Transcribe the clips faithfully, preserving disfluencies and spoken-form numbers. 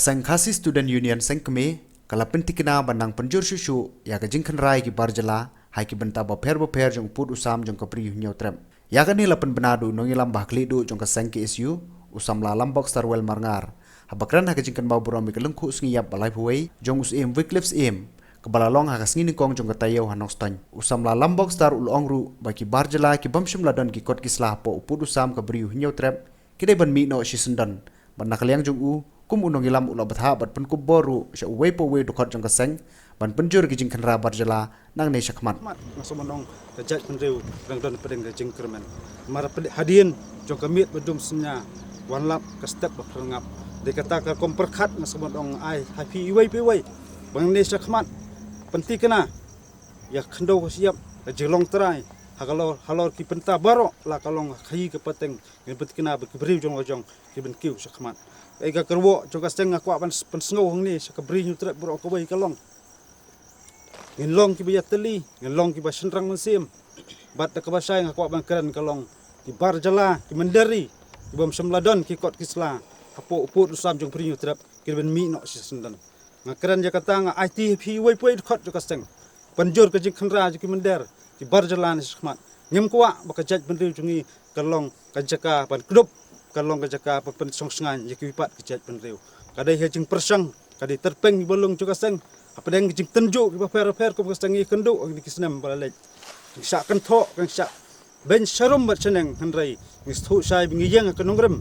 Seng Khasi Student Union Seng Kmie ka la pyntikna ban nang pynjur shuh shuh ïa ka jingkhynra ïa ki bar jylla ha ki bynta bapher bapher jong u pud u sam jong ka Bri u Hynñiewtrep. Ïa kane la pynbna da u nongïalam ba ha khlieh duh jong ka seng K S U, u samla Lambok Starwell Marngar, haba kren ha ka jingkynmaw burom ïa ka lyngkhuh sngi ïap ba laiphew wei jong u Syiem Wycliffe Syiem, kaba la long ha ka sngi nyngkong jong ka taïew ha Nongstoiñ. U samla Lambok Star u la ong ruh ba ki bar jylla ki bym shym la don ki kot ki sla hapoh u pud u sam ka Bri u Hynñiewtrep ki dei ban mih noh shisyndon, bad na ka liang jong u kum u nongïalam u la bthah bad pynkup bor ruh sha uwei pa uwei u dkhot jong ka seng ban pynjur ki jingkhynra bar jylla nangne shakhmat. Khmat, nga sngewbha ban ong ka jaitbynriew dang don hapdeng ka jingkyrmen. Namar hapdeng hadien jong ka miet ba dum synñia, wan lap ka step ba pyrngap. Dei kata ka rukom pyrkhat nga sngewbha ban ong ai ha phi iwei pa iwei ba nangne shakhmat pyntikna ïa ka khyndew ka shyiap, ka jinglong trai halor, halor ki bynta baroh, la ka long ha khaïi ka pateng, ngin pyntikna ba ki briew jong la jong ki ban kiew shakhmat. Ei, ka kyrwoh jong ka seng nga kwah ban pynsngew hangne sha ka Bri u Hynñiewtrep baroh kawei ka long, ngin long kiba ïatylli, ngin long kiba shynrang mynsiem. Bad da kaba shai nga kwah ban kren ka long ki bar jylla, ki mynder ri, ki bym shym la don ki kot ki sla hapoh u pud u sam jong u Bri u Hynñiewtrep, ki dei ban mih noh shisyndon. Nga kren ïa kata, nga aiti ha phi iwei pa iwei u dkhot jong ka seng, pynjur ka jingkhynra jong ki mynder, ki bar jylla nangne shakhmat. Ngim kwah ba ka jaitbynriew jong ngi ka long ka jaka ban kdup, ka long ka jaka ban pynshongshngaiñ ïa kiwei pat ki jaitbynriew. Ka dei ha jingpyrshang, ka dei tyrpeng ïa ki ba long jong ka seng hapdeng ki jingtynjuh kiba pher bapher kum ka seng ïakynduh ha kine ki snem ba la leit. Ki shah kynthoh, ki shah beiñ sharum bad shaneng, hynrei ngi sngewthuh shai ba ngi ïeng ha ka nongrim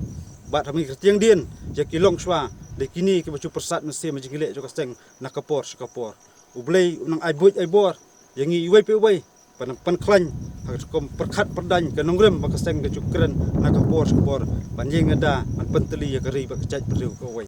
bad ha ngi kyrtiang dien ïa ki longshuwa. Dei kine kiba ju pyrsad mynsiem ha jingïaleh jong ka seng na ka por sha ka por. U Blei un nang ai buit ai bor ïa ngi iwei pa iwei ban pynkhlaiñ ha ka rukom pyrkhat pyrdaiñ ka nongrim ba ka seng ka ju kren na ka por sha ka por, ban ïeng ïada ban pyntylli ïa ka ri bad ka jaitbynriew kawei.